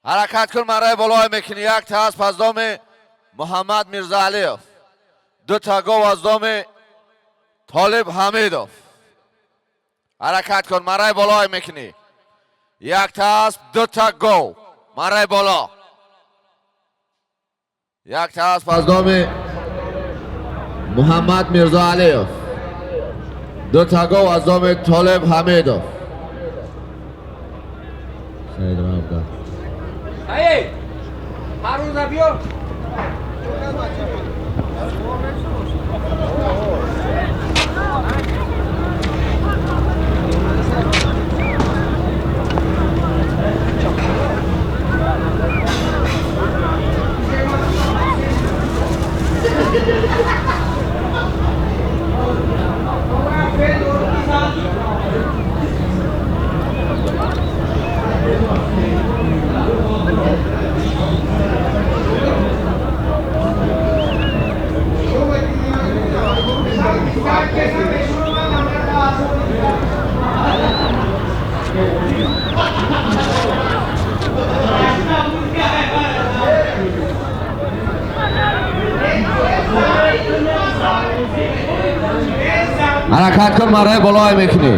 Ҳаракат кун, мараи болои мекунӣ. Як та асп аз доми Муҳаммад Мирзаалиев, ду та гов аз доми Толиб Ҳамидов. Ҳаракат кун, мараи болои мекунӣ. Як та асп, ду та гов, мараи боло. Як та асп аз доми Муҳаммад Мирзоалиев, ду та гов аз доми Толиб Ҳамидов. Саид Равда. Саид, ҳар рӯза биё. Ҳаракат кун, мараи болои мекунӣ.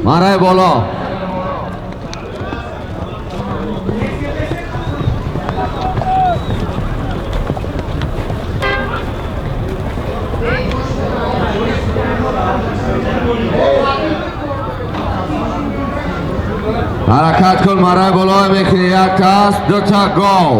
Мараи боло. Ҳаракат кун, мараи болои мекунӣ. Як та асп, ду та гов.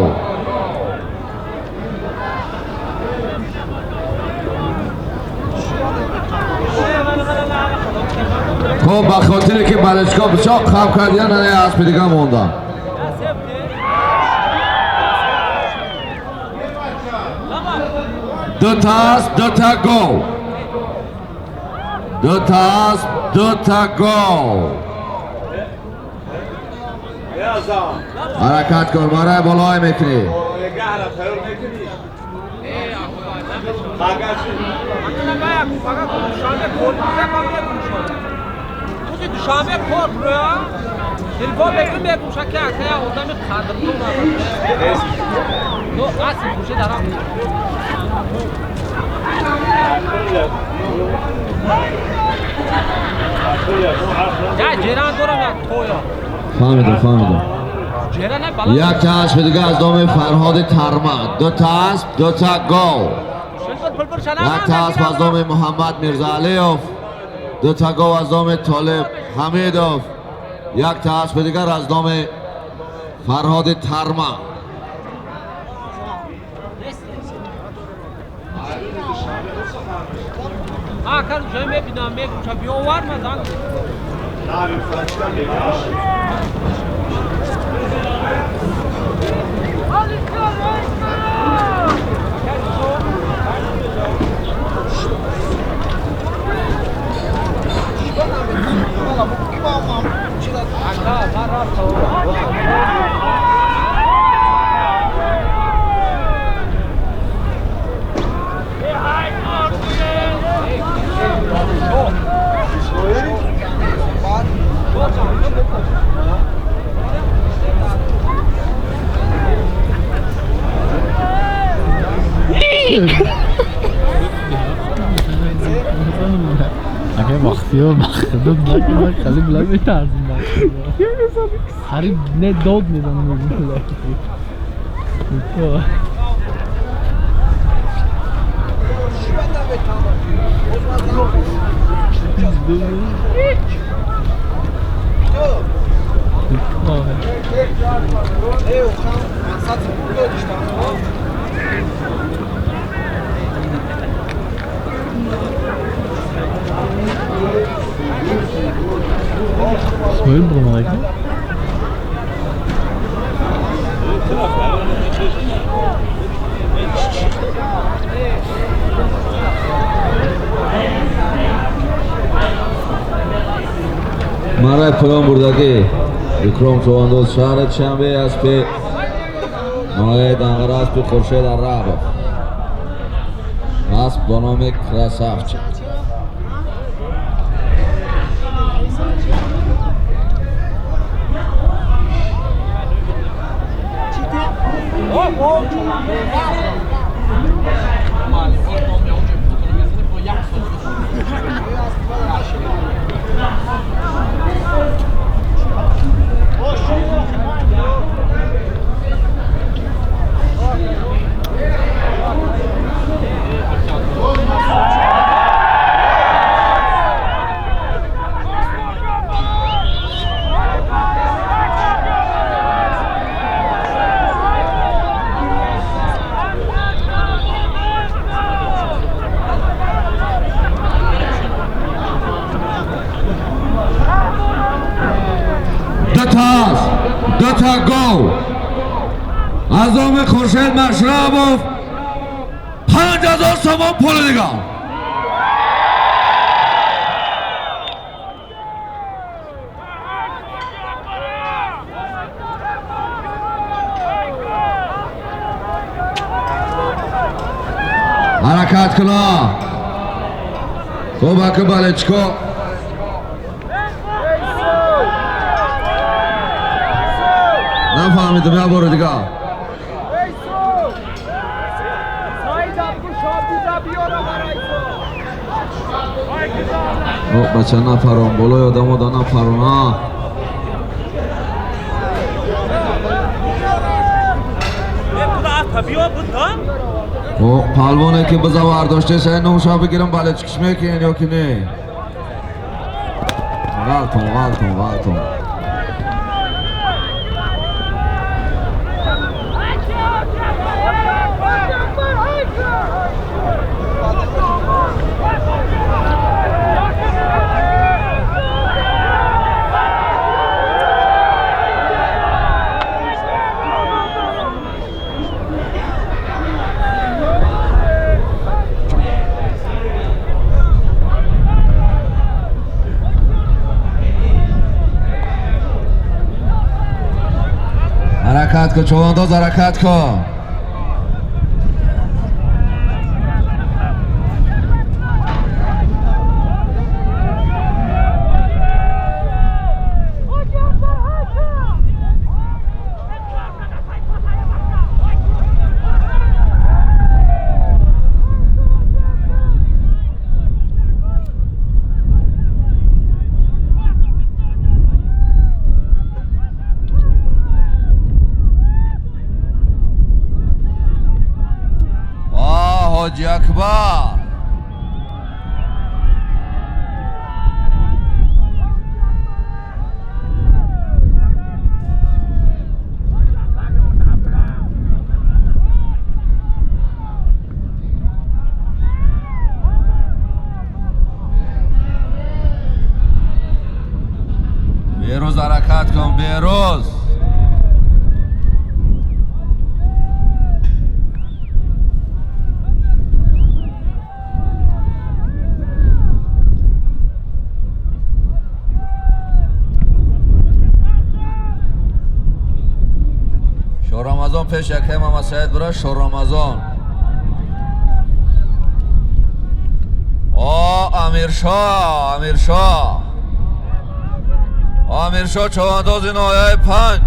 Хуб, ба хотире ки балечка бисёр хам кардиян, ана аспи дига монда. Ду та асп, ду та гов. Ду та асп, ду та гов. Ҳаракат кун, мараи болои мекунӣ. Душанбе кор рӯя телефон мекунем, мегӯша ки акая одами қадрдон аст. Но аси гӯша дарам. Я ҷеран дорам, як тоя. Фаҳмидам, фаҳмидам. Ҷеран не бала. Як та асп дига аз доми Фарҳоди Тарма. Ду та асп, ду та гов. Як та асп аз доми Муҳаммад Мирзаалиев, ду та гов аз доми Толиб Ҳамидов, як та аспи дигар аз доми Фарҳоди Тарма. Акар ҷой мебинам, мегӯша биёвар ма занг. اگه وقتی بخدم نکنه خیلی بلند میترسیم. هری نه داد میزنم. Ismoil бурмадаки? Мараи поён бурдагӣ Икром Човандоз, шаҳри Душанбе, аспи ноҳияи Данғара, аспи Хуршед Арабов, асп бо номи Красавчик. دوتا گو از دام خورشید مشربوف 5000 سومان پول دیگه. حرکت کنا خوب که بالچکو نفهمیدم یه بار دیگه. او بچه نپرون بالای آدم ها نپرون ها. او پهلوانه که بزا برداشته سه نوشا بگیرم بله چکش میکنین یا که نه؟ غلطم غلطم غلطم. حرکت کن چوانداز، حرکت کن. حاجی اکبر بیروز حرکت کن بیروز. رمضان پیش یکه محمد سعید برای شور رمضان. آه امیرشاه، امیرشاه، امیرشاه چوانداز ناحیه 5.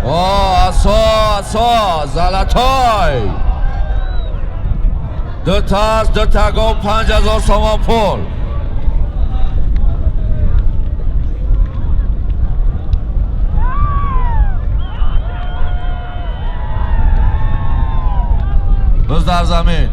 آه اسا اسا زلطای دو تا از دو تا گو 5000 سومان پول. بز در زمین.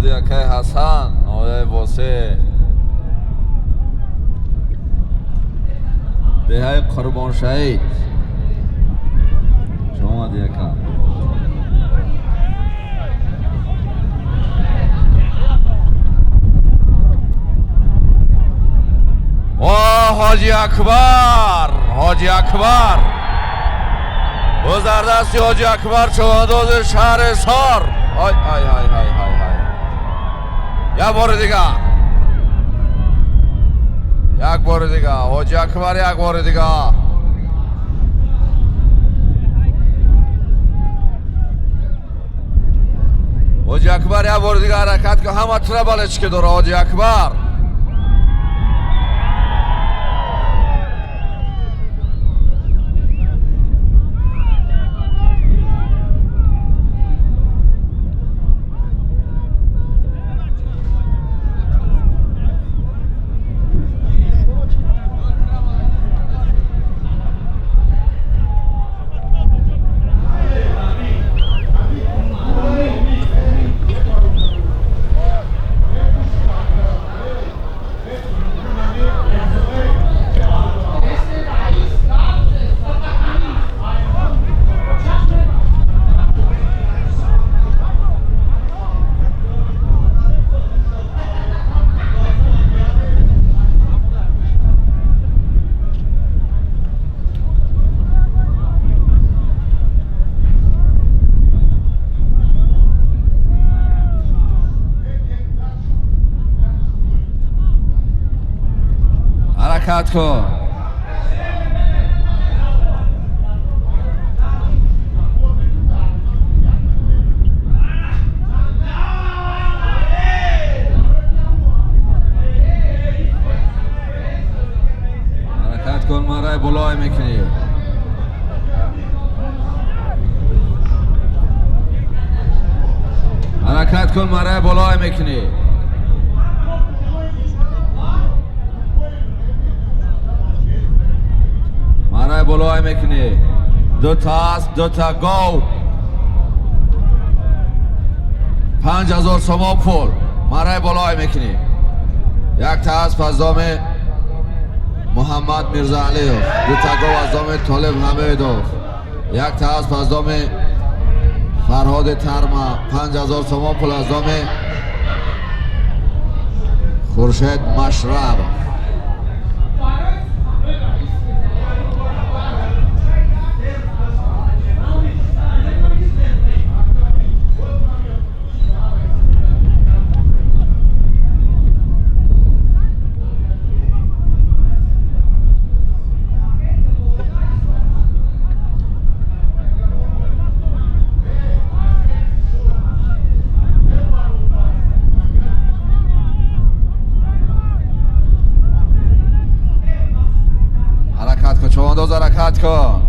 یکه حسن آقای واسه دهه قربان شهید شما دیکه. Ҳоҷи Акбар, Ҳоҷи Акбар. Гузардасти Ҳоҷи Акбар чувандози шаҳри Ҳисор. Ой ой ой ой ой ой. Як бори дига. Як бори дига. Ҳоҷи Акбар як бори дига. Ҳоҷи Акбар як бори дига ҳаракат кун. Ҳама тура балечки дора Ҳоҷи Акбар. حرکت کن. حرکت کن مرای بلای میکنی. حرکت کن مرای بلای میکنی. بالای میکنی. دو تا است، دو تا گاو. 5000 سومان پول مرای بالای میکنی. یک تا از پزدام محمد میرزا علیوف، دو تا گاو از دام طالب حمیدوف، یک تا از پزدام فرهاد ترما، 5000 سومان پول از دام خورشید مشرب. چوانداز حرکت کن.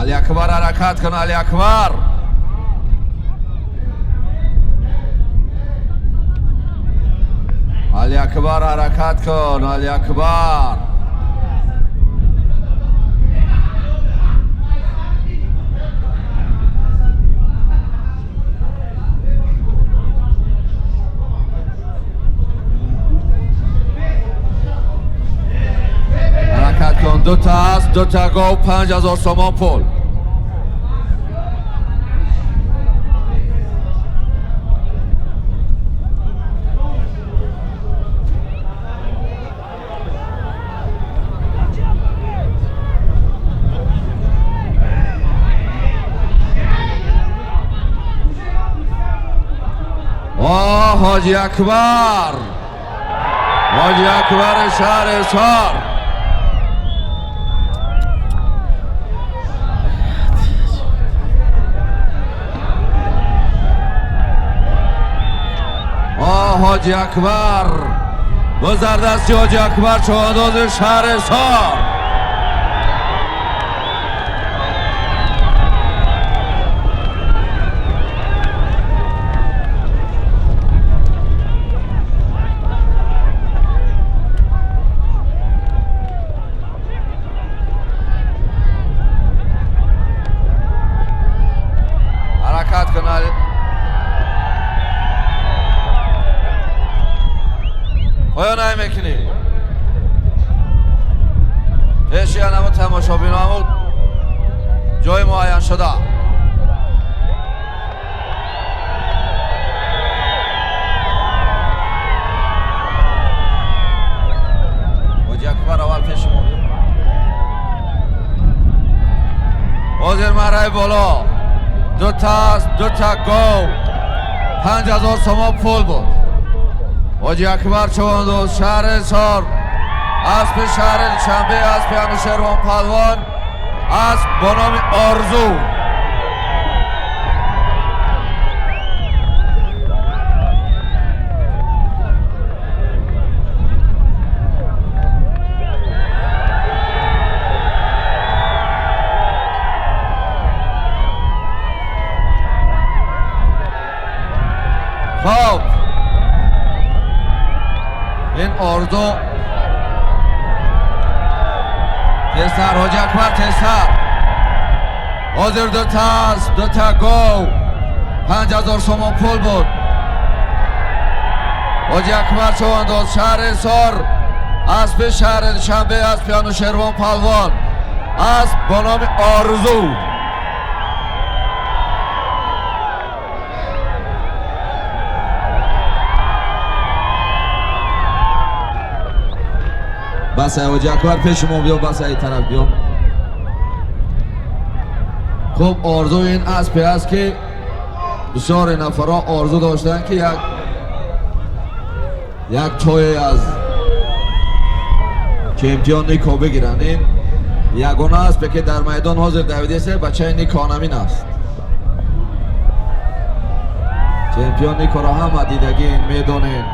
علی اکبر حرکت کن. علی اکبر. علی اکبر حرکت کن. علی اکبر. حرکت کن. دو تا است، دو تا گاو، 5000 سومان پول. حاجی اکبر، حاجی اکبر شهر حصار. آه حاجی اکبر، گذردستی حاجی اکبر چوانداز شهر حصار. حرکت کن. پایان. Ҷои муайян шуда. Ҳоҷи Акбар, аввал пеши мо биё. Ҳозир марраи боло дута асп, дута гов, 5000 сомон пул буд. Ҳоҷи Акбар чувандоз, шаҳри Ҳисор, аспи шаҳри Душанбе, аспи Анушервон Палвон, асп бо номи Орзу. Хоб, ин Орзу, тезтар, Ҳоҷи Акбар, тезтар. Ҳозир дута асп, дута гов, 5000 сомон пул буд. Ҳоҷи Акбар чувандоз, шаҳри Ҳисор, аспи шаҳри Душанбе, аспи Анушервон Палвон, асп бо номи Орзу. Бас, ай Ҳоҷи Акбар, пеши мо биё, бас, ай тараф биё. Хуб, Орзу ин аспе аст, ки бисёре нафарҳо орзу доштанд, ки як тое аз чемпион Нико бигиранд. Ин ягона аспе, ки дар майдон ҳозир давидест, бачаи Нико намин аст. Чемпион Никоро ҳама дидагин, медонем.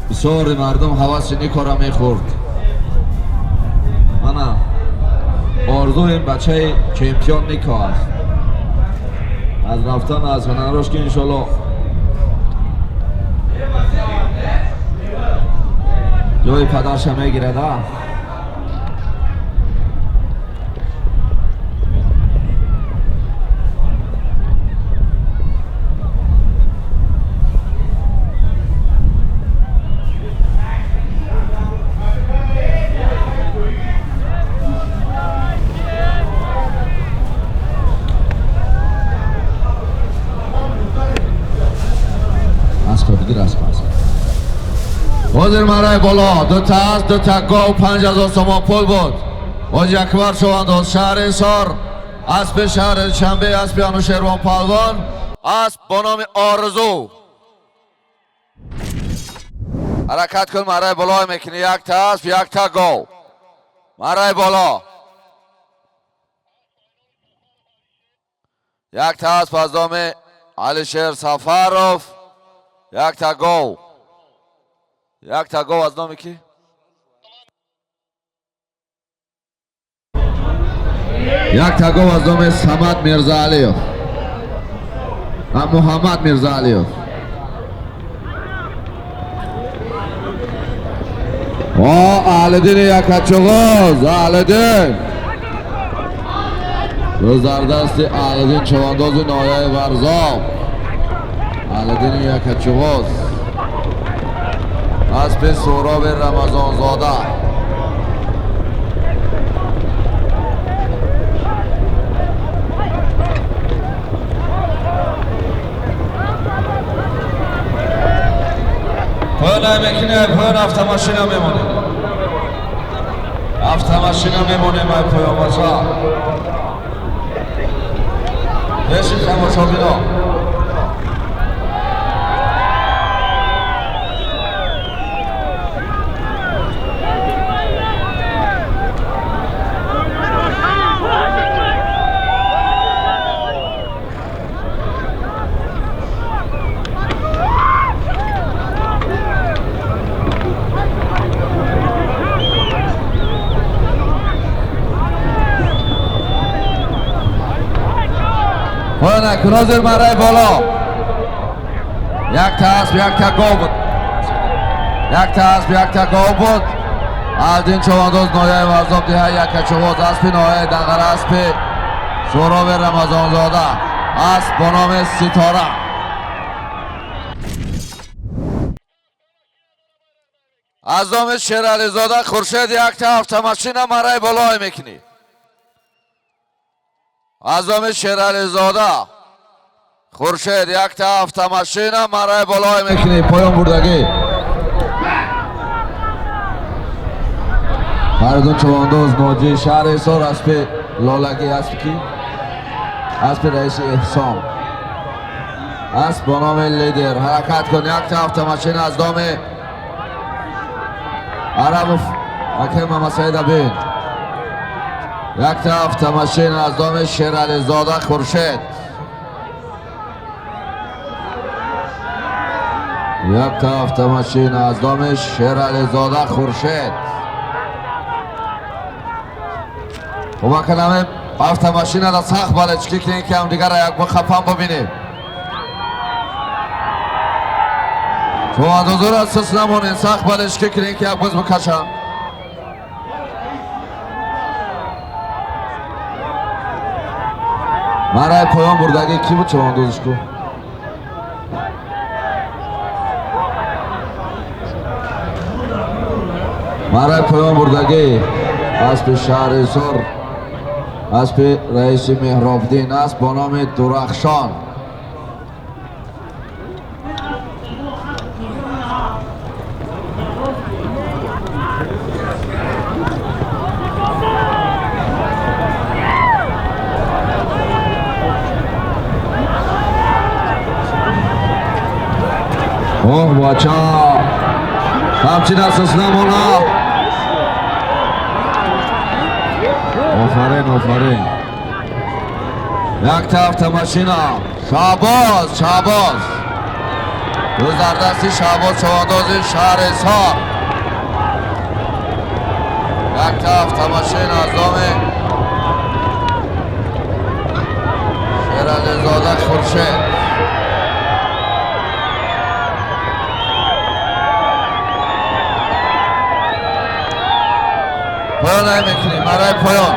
Бисёри мардум ҳаваси Никоро мехӯрд. Мана Орзу, ин бачаи чемпион Нико аст. Аз рафтан аз ҳунарош, ки иншолло ҷои падарша мегирад, а. Аспа бигир, аспа, аспа. Ҳозир марраи боло дута асп, дута гов, 5000 сомон пул буд. Ҳоҷи Акбар чувандоз, шаҳри Ҳисор, аспи шаҳри Душанбе, аспи Анушервон Палвон, асп бо номи Орзу. Ҳаракат кун, марраи боло мекунӣ, якта асп, якта гов. Марраи боло якта асп аз номи Алишер Сафаров, якта гов, якта гов аз номи ки? Якта гов аз номи Самад Мирзаалиев, Муҳаммад Мирзаалиев. О, Аҳлиддини Якачуғоз, Аҳлиддин рӯз дар дасти Аҳлиддин чувандози ноҳияи Варзоб. Аҳлиддини Якачуғоз, аспи Суҳроби Рамазонзода. Поён намекунӣ, поён автомашина мемонем, автомашина мемонем, ай поён, бача, пеши тамошобино. Ҳозир марраи боло якта асп, якта гов буд, якта асп, якта гов буд. Аҳлиддин чувандоз, ноҳияи Варзоб, деҳаи Якачуғоз, аспи ноҳияи Данғара, аспи Суҳроби Рамазонзода, асп бо номи Ситора. از دام شیرعلیزاده خورشید یک تا автомашина марай болой мекунӣ. از دام شیرعلیزاده خورشید یک تا автомашина марай болой мекунӣ. Поён бурдагӣ. Фаридун Чувандоз Ноҷи шаҳри Ҳисор аспи лолагӣ аспи кӣ? Аспи раиси Эҳсон. Асп бо номи Лидер. Ҳаракат кун. Як та автомашина аз доми Арабов Акай Мамасаид Абин. Як та автомашина аз доми Шерализода Хуршед. Як та автомашина аз доми Шерализода Хуршед. Хуб, автомашина ра сахт балечки кунем, ки ҳамдигарро як бо хафан бибинем. Чувандозора сус намонем, сахт балечки кунем, ки як боз бикашам. Марай поён бурдагӣ кӣ буд чувандозиш ку? Марай поён бурдагӣ аспи шаҳри Ҳисор, аспи раиси Меҳробдин аст бо номи Дурахшон. Оҳ бача, ҳамчин асос намона. Офарин, офарин. Як та автомашина. Шаҳбоз, Шаҳбоз. Рӯз дар дасти Шаҳбоз чувандози шаҳри Ҳисор. Як та автомашина аз доми Шерализода Хуршед. Поён намекунем, марай поён.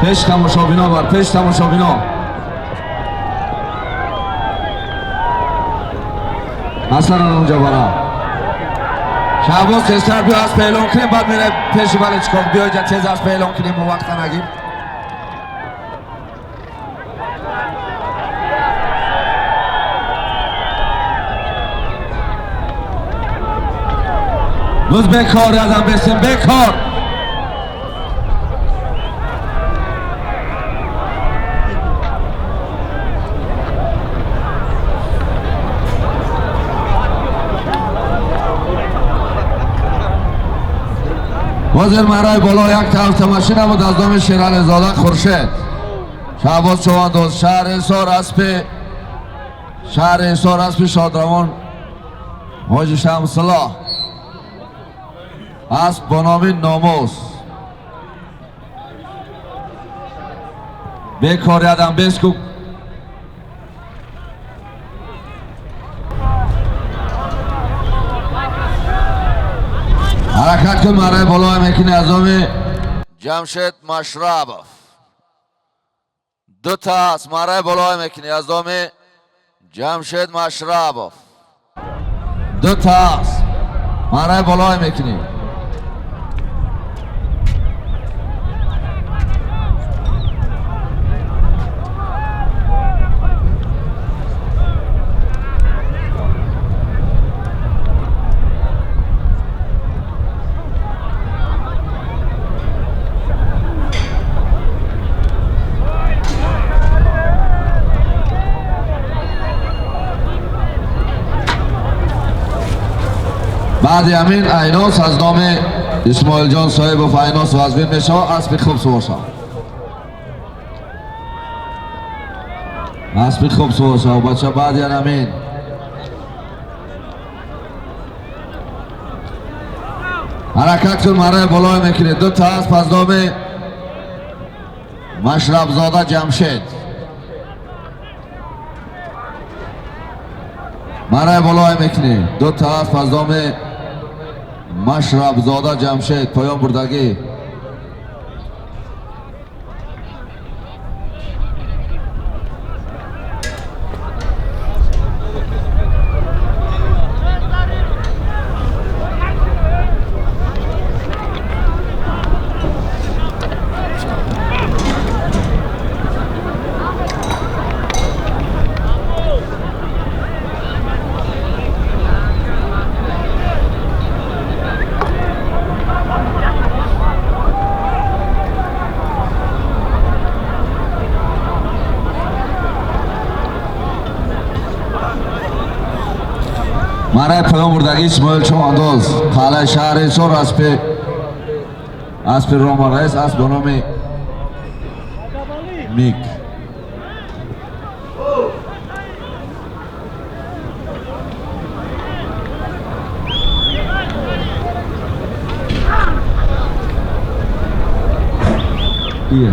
Пеш тамошобино бар, пеш тамошобино. Ҳасан онҷа бара. Шаҳбоз тезтар биё асп эълон кунем, баъд мере пеши балечков. Биё иҷа тез асп эълон кунем, мо вақта нагир. Боз бекор ядам бесем, бекор. ҳозир марай боло як та автомашина буд аз доми Шерализода Хуршед. Шаҳбоз Чувандоз шаҳри Ҳисор аспи шаҳри Ҳисор аспи шодравон Ҳоҷи Шамсуллоҳ. Асп бо номи Номус. Бекор ядам беску. Ҳаракат кун, марай боло мекунӣ аз доми Ҷамшед Машрабов. Ду та аст, марай боло мекунӣ аз доми Ҷамшед Машрабов. Ду та аст, марай боло мекунӣ. Баъди ҳамин Айнос аз номи Исмоилҷон Соҳибов Айнос вазбин мешавад. Аспи хуб сувор шав, аспи хуб сувор шав бача. Баъди ҳамин ҳаракат кун, марай болой мекунед. Ду та асп аз номи Машрабзода Ҷамшед. Марай болой мекунӣ. Ду та асп аз доми Машрабзода Ҷамшед поён бурдагӣ. Марай поён бурдагӣ Исмоил Човандоз қалъаи шаҳри Ҳисор аспи Рома Раис асп бо номи Мик. Ие.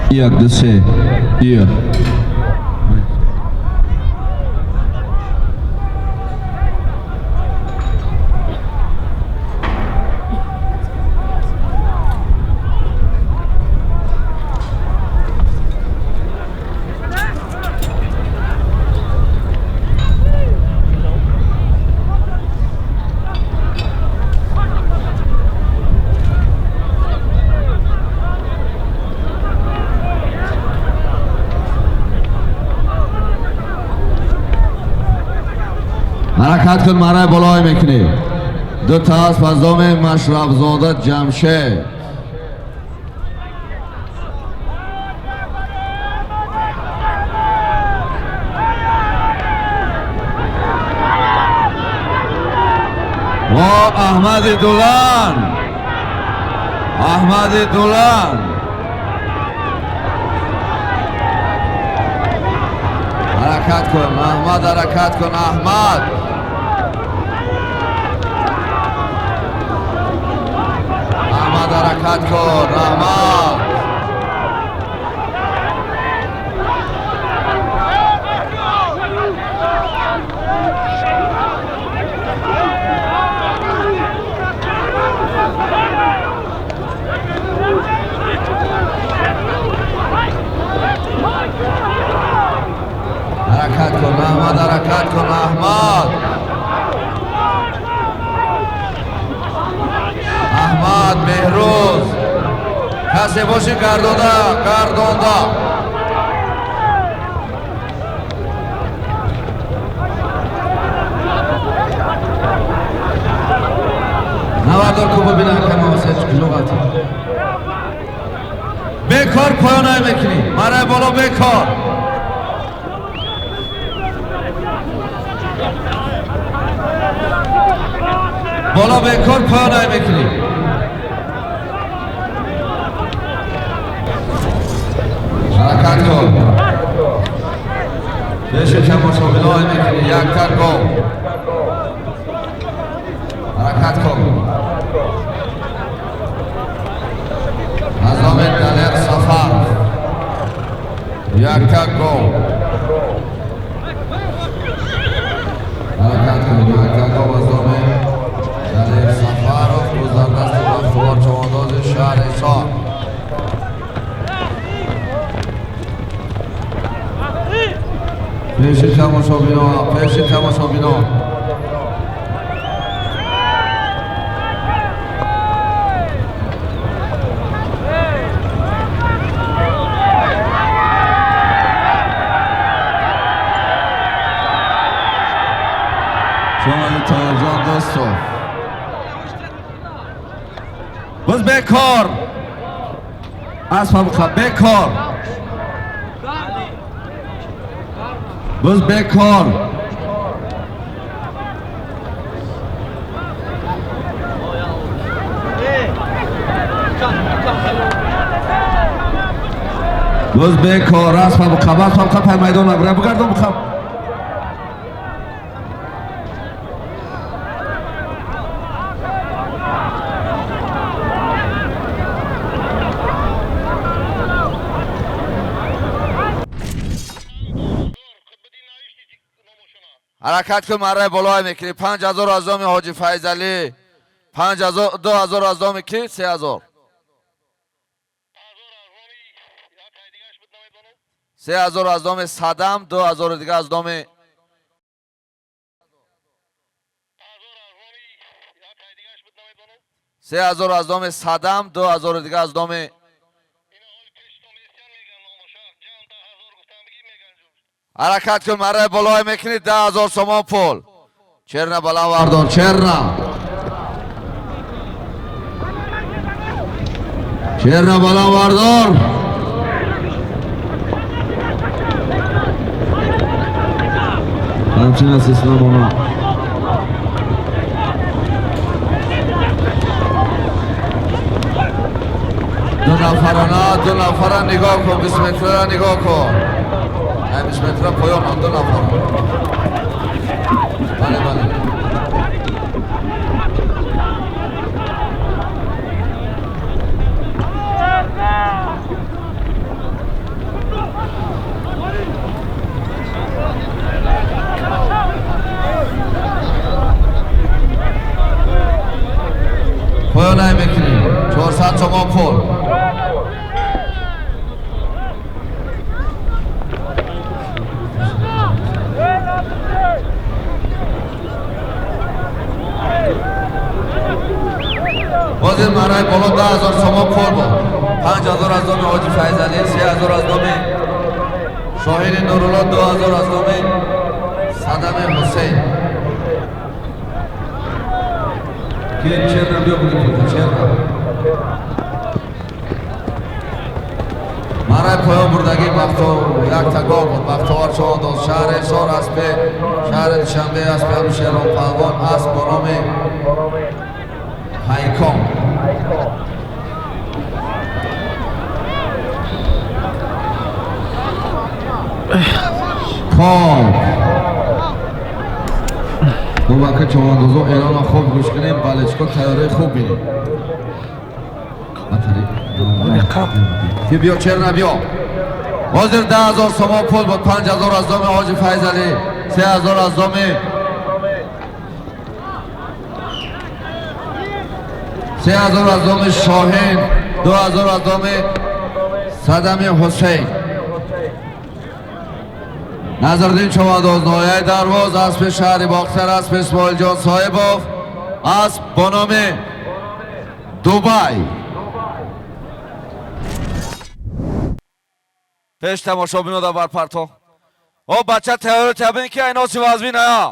Як, ду, се. Ие. ҳаракат кун, марай болой мекунӣ. Ду та асп аз доми Машрабзода Ҷамшед. Ва Аҳмади Дулан. Аҳмади Дулан. Ҳаракат кун, Аҳмад, ҳаракат кун, Аҳмад. Аҳмад ҳаракат кун, Аҳмад. ҳаракат кун, Аҳмад, ҳаракат кун, Аҳмад. Аҳмад Беҳрӯз. Касе боши гардонда, гардонда. Навардор ку бибинам камосе куҷо ғалтид. Бекор поён намекунӣ. Марай боло бекор. Боло бекор поён намекунӣ. Ҳаракат кун. Пеши тамошобино мекунӣ. Якта гов. Ҳаракат кун. Аз номи Далер Сафаров. Якта гов. Ҳаракат кун. Якта гов аз номи Далер Сафаров гузардасти бахтувор човандози шаҳри Ҳисор. Пеши тамошобино, пеши тамошобино. Шомали Тоҳирҷон Дӯстов. Боз бекор. Аспа бихаб, бекор. Боз бекор. Боз бекор. Аспа бихаб, аспа бихаб, пай майдон набра. Бигардон бихаб. Ҳаракат кун, марраи болое мекунӣ. 5000 аз доми Ҳоҷи Файзалӣ, 5000, 2000 аз доми ки? 3000. 3000 аз доми Садам, 2000 дига аз доми 3000 аз доми Садам, 2000 дига аз доми ҳаракат кун, марраи болое мекунӣ. 10000 сомон пул. Черна баланд вардор, черна. Черна баланд вардор. Ҳамчунин аз исломона. Ду нафарана, ду нафара нигоҳ кун, 20 метрара нигоҳ кун. 20 метра поён, ду нафара. Бале, бале. Поён намекунӣ. 400 сомон пул. Ҳозир марраи боло 10000 сомон пул буд. 5000 аз доми Ҳоҷи Файзалӣ, 3000 аз доми Шоҳини Нурулло, 2000 аз доми Садами Ҳусейн. Ки черна биё буди пулта, черна. Марраи поён бурдагӣ бахто якта гов буд. Бахтовар човандоз шаҳри Ҳисор, аспи шаҳри Душанбе, аспи Абдушерон Палвон, асп бо номи Пайкон. Хоб. Бубака човандозо эълонро хуб гӯш кунем, балечко тайёраи хуб бинем. Ки биё, черна биё. Ҳозир 10000 сомон пул буд. 5000 аз доми Ҳоҷи Файзалӣ, 3000 аз доми 3000 аз доми Шоҳин, 2000 аз доми Садами Ҳусейн. Назриддин Човандоз, ноҳияи Дарвоз, аспи шаҳри Бохтар, аспи Исмоилҷон Соҳибов, асп бо номи Дубай. Пеш тамошобинода барпарто. О бача тайёри табин ки айноси вазмин ая.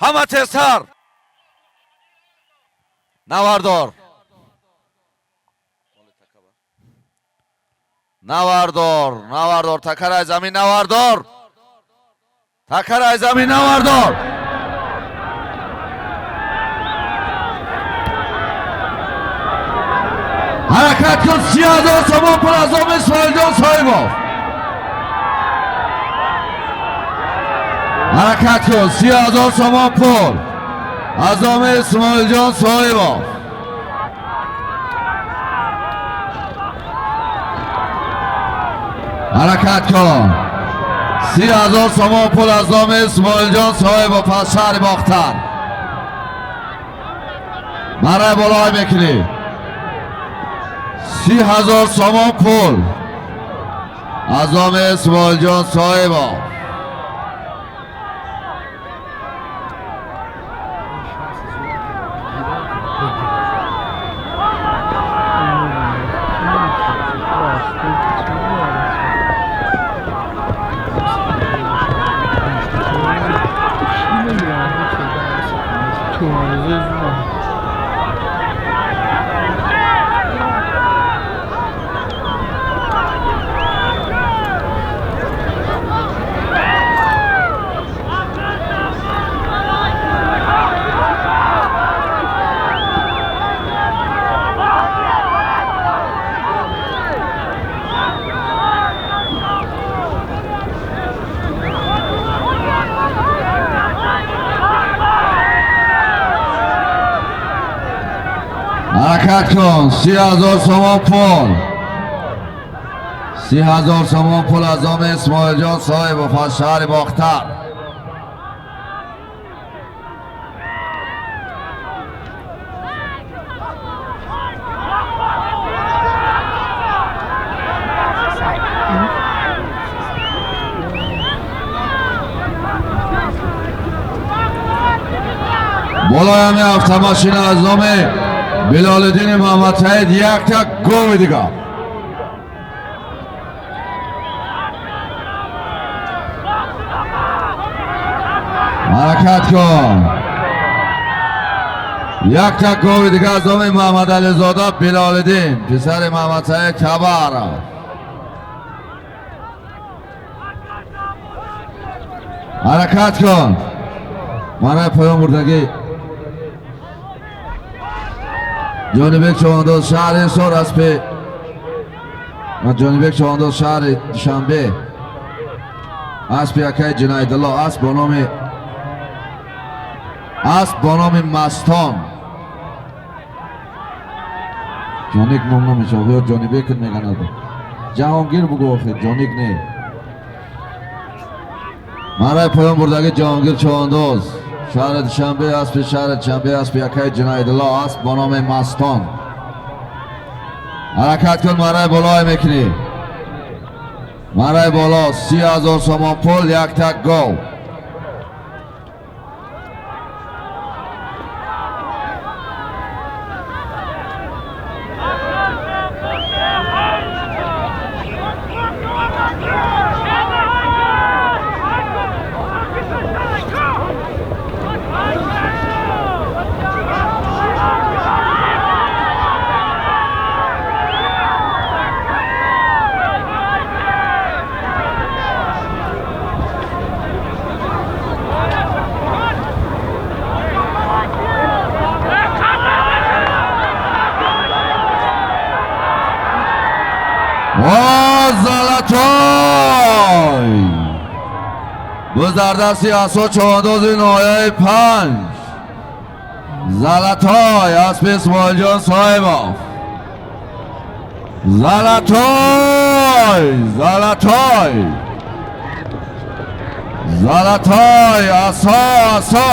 Ҳама тезтар. Навардор. Навардор, навардор, такарай замин, навардор. Такарай замин, навардор. Ҳаракат кун, 30000 сомон пул аз номи Исмоилҷон Соҳибов. Ҳаракат кун, 30000 сомон пул аз номи Исмоилҷон Соҳибов. Ҳаракат кун, 30000 сомон пул аз номи Исмоилҷон Соҳибов аз шаҳри Бохтар. Марраи болоҳо мекунӣ. 30000 сомон пул аз номи Исмоилҷон Соҳибов. Ҳаракат кун, 30000 сомон пул. 30000 сомон пул аз номи Исмоилҷон Соҳибов аз шаҳри Бохтар. Болои ҳами автомашина аз номи Билолиддини Муҳаммадсаид якта гови дигар. Ҳаракат кун. Якта гови дигар аз номи Муҳаммадализода Билолиддин, писари Муҳаммадсаид Табаров. Ҳаракат кун. Манаи поён бурдагӣ Ҷонибек Човандоз шаҳри Ҳисор аспи Ҷонибек Човандоз шаҳри Душанбе аспи акаи Ҷинаидулло асп бо номи Мастон. Ҷоник ном намешавад, ё Ҷонибек меганад. Ҷаҳонгир бугӯ охир, Ҷоник не. Мараи поён бурдагӣ Ҷаҳонгир Човандоз шаҳри Душанбе аспи шаҳри Душанбе аспи акаи Ҷинаидулло асп бо номи Мастон. Ҳаракат кун, мараи болое мекунӣ. Мараи боло 30,000 сомон пул, якта гов. Золотой! Бузардасти асо човандози ноҳияи 5. Золотой аспи Исмоилҷон Соҳибов. Золотой! Золотой! Золотой! Асо, асо!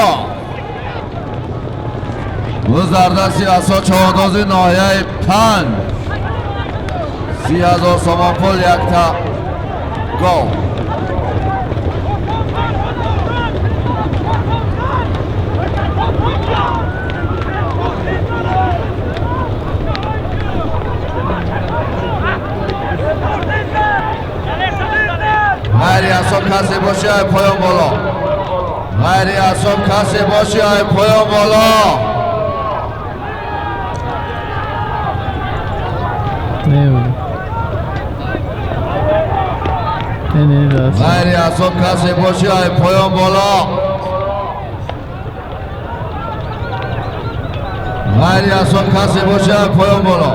Бузардасти асо човандози ноҳияи 5. 30,000 сомон пул, якта гов. Ғайри асоб касе боши, ай поён боло. Ғайри асоб касе боши, ай поён боло. Ғайри асоб касе боши, ай поён боло. Ғайри асоб касе боши, ай поён боло.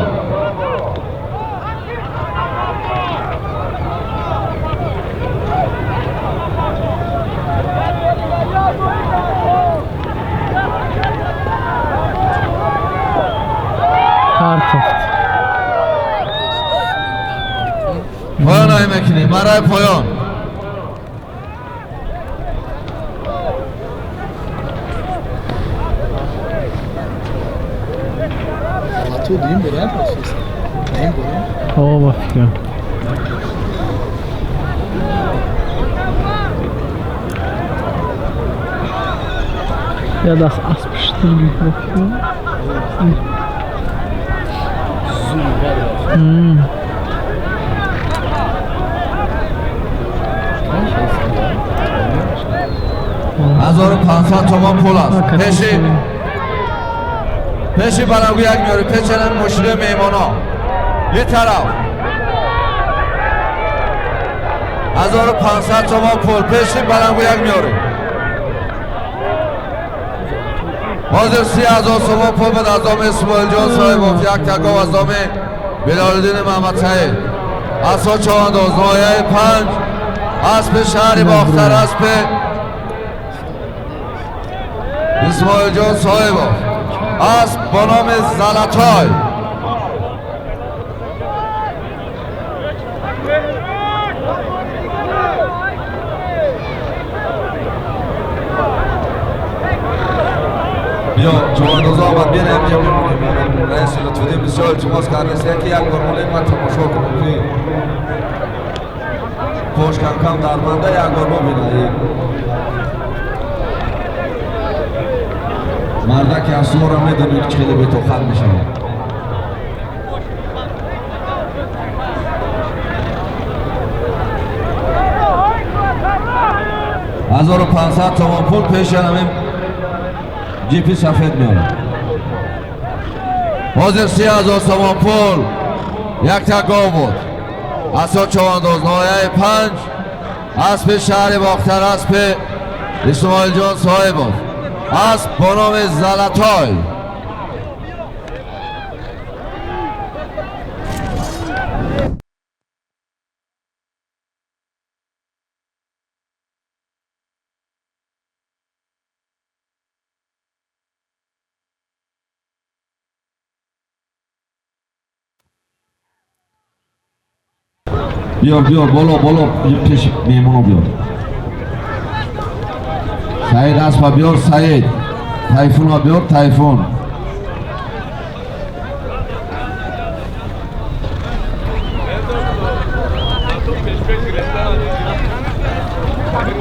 Поён ай мекунӣ, марай поён. О, фикрам. Я даст асп штурги фикрам. 1500 تومان پول است. پیشی بلنگو یک میاری، پیش مشیر میمانا یه طرف 1500 تومان پول، پیشی بلنگو یک میاری. حاضر 30,000 تومان پول بده از دام اسماعیل جان صاحب، یک تکاو از دام بلالدین محمد سعید. اسا چهانداز ناحیه 5 اسب شهر باختر، اسب اسماعیل جان صاحب، اسب با نام زلطای. بیا چهانداز آمد، بیا اینجا میمونیم. رئیس لطف‌الدین بسیار التماس کرده است که یک بار مال من تماشا کنم که پشت کم کم درمانده یک بار ببینه. Мардаки аслора медонӣ, ки хеле бетоқат мешавад. 1500 сомон пул пеши ҳамин ҷипи сафед меорад. Ҳозир 30 000 сомон пул, якта гов буд. Асо човандоз, ноҳияи 5, аспи шаҳри Бохтар, аспи Исмоилҷон Соҳибов, асп бо номи Залатой. Биёр, биёр, боло, боло, пеш меҳмоно биёр. Саид, аспа биёр, Саид. Тайфунро биёр, Тайфун.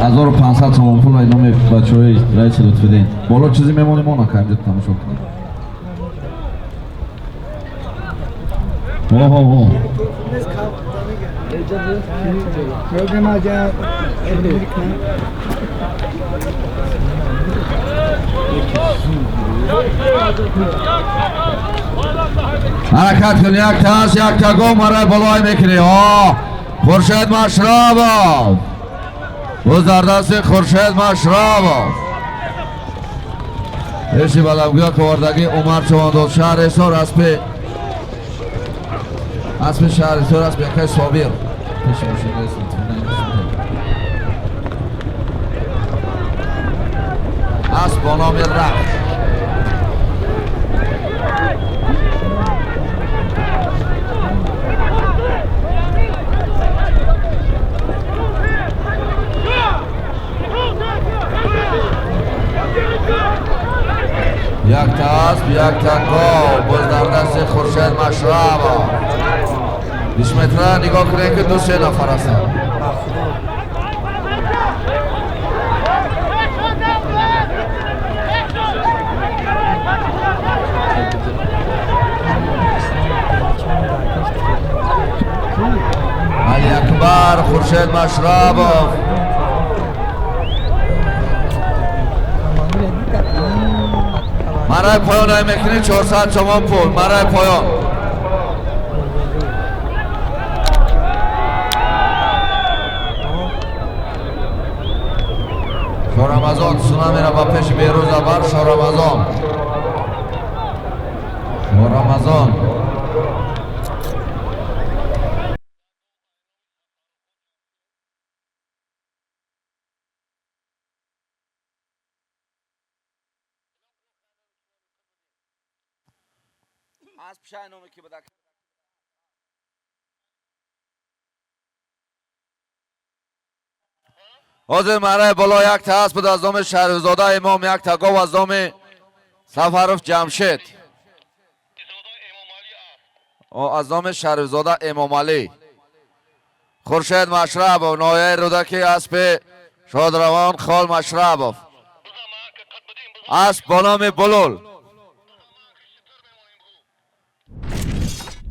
1500 сомон пул номи бачаҳои раиси Лутфиддин. Боло чизе мемонем, она ка инҷо тамошо кунем. Ҳо, ҳо, ҳо. Ҳаракат кун, якта аст, якта гов, марай болой мекунӣ. О, Хуршед Машрабов. Боз дар дасти Хуршед Машрабов. Пеши баламгӯя ковардагӣ Умар Човандоз, шаҳри Ҳисор, аспи шаҳри Ҳисор, аспи якай Собир. Пеши мошин рест. Асп бо номи Рахш. Якта асп, якта гов, боз дар дасти Хуршед Машрабов. 20 метра нигоҳ кунед, ки ду се нафар ҳастанд. Али Акбар, Хуршед Машрабов. Марай поён ай мекунӣ 400 сомон пул, марай поён. Шоҳ Рамазон суна мера ба пеши Берӯз Абар. Шоҳ Рамазон. Шоҳ Рамазон. Асп шай номи ки буда. Ҳозир марай боло якта асп буд аз номи Шарифзода Имом, якта гов аз номи Сафаров Ҷамшед. Аз номи Шарифзода Эмомалӣ. Хуршед Машрабов, ноҳияи Рӯдакӣ, аспи шодравон Хол Машрабов. Асп бо номи Булул.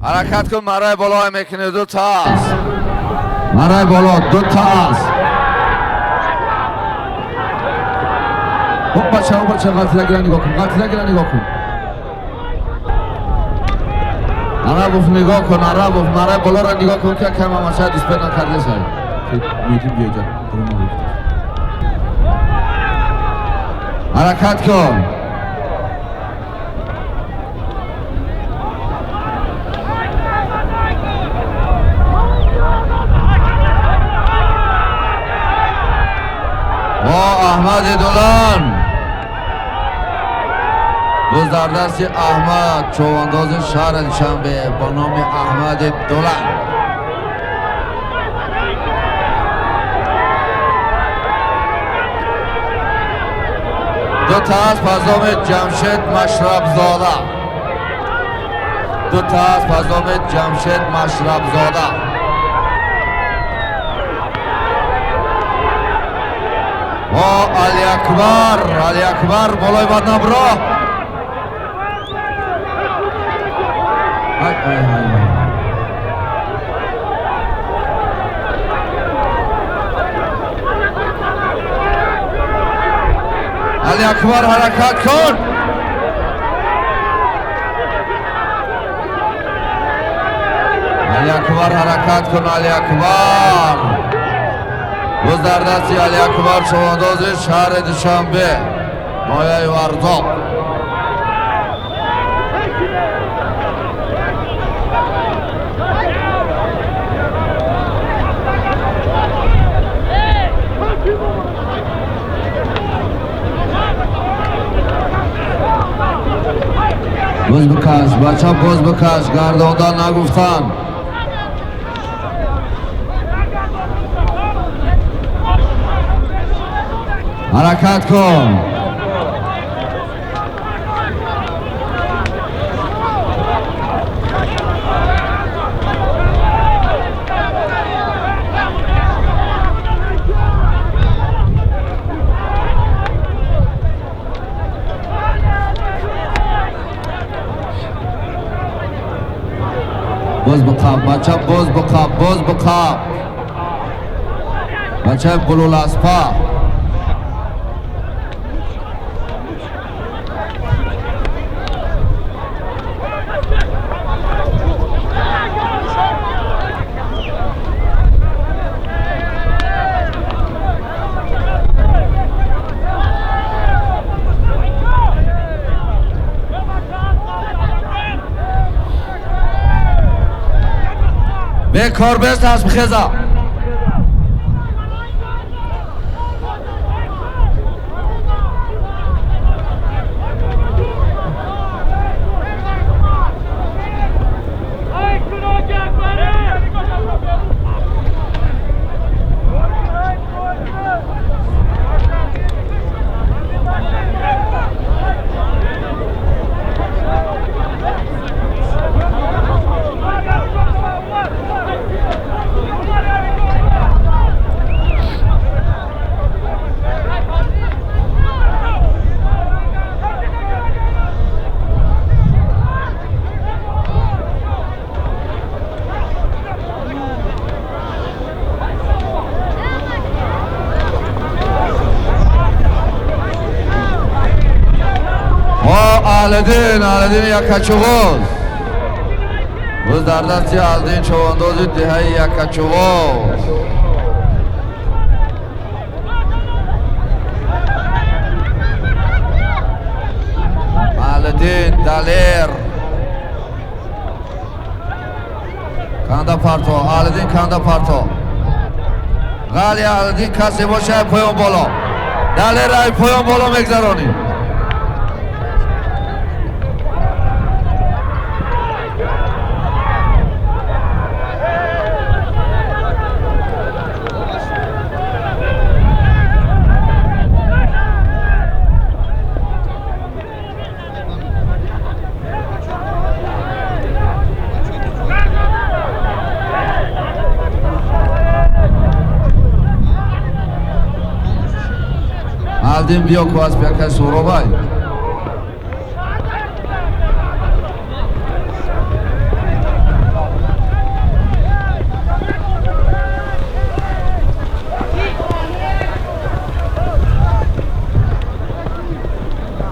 Ҳаракат кун, марай боло мекунӣ, ду та аст. Марай боло ду та аст. О, бача, о, бача, ғалтидагира нигоҳ кун, ғалтидагира нигоҳ кун. Арабов нигоҳ кун, Арабов, марай болоро нигоҳ кун, ки кам амаша диспет накардесай. Медим биёҷа. Ҳаракат кун. О, Аҳмади Дулан. Боз дар дасти Аҳмад, човандози шаҳри Душанбе бо номи Аҳмади Дулан. Ду та асп аз номи Ҷамшед Машрабзода. Ду та асп аз номи Ҷамшед Машрабзода. О, Али Акбар, Али Акбар, болои баднабро. Али Акбар ҳаракат кун. Али Акбар ҳаракат кун, Али Акбар. Боз дар дасти Али Акбар чавандози шаҳри Душанбе, ноҳияи Варзоб. Боз бикаш, бача, боз бикаш, гардонда нагуфтан. Ҳаракат кун. Боз биқаб, бача, боз биқаб, боз биқаб. Бачаи булуласпа. Бекор бест асп хеза. Аҳлиддин, Аҳлиддин Якачуғоз. Боз дар дасти Аҳлиддин чавандози деҳаи Якачуғоз. Аҳлиддин Далер. Канда парто, Аҳлиддин канда парто. Ғали Аҳлиддин касе бошад поён боло. Далер ай поён боло мегзаронӣ. Алдин биё ку асп якай Суробай.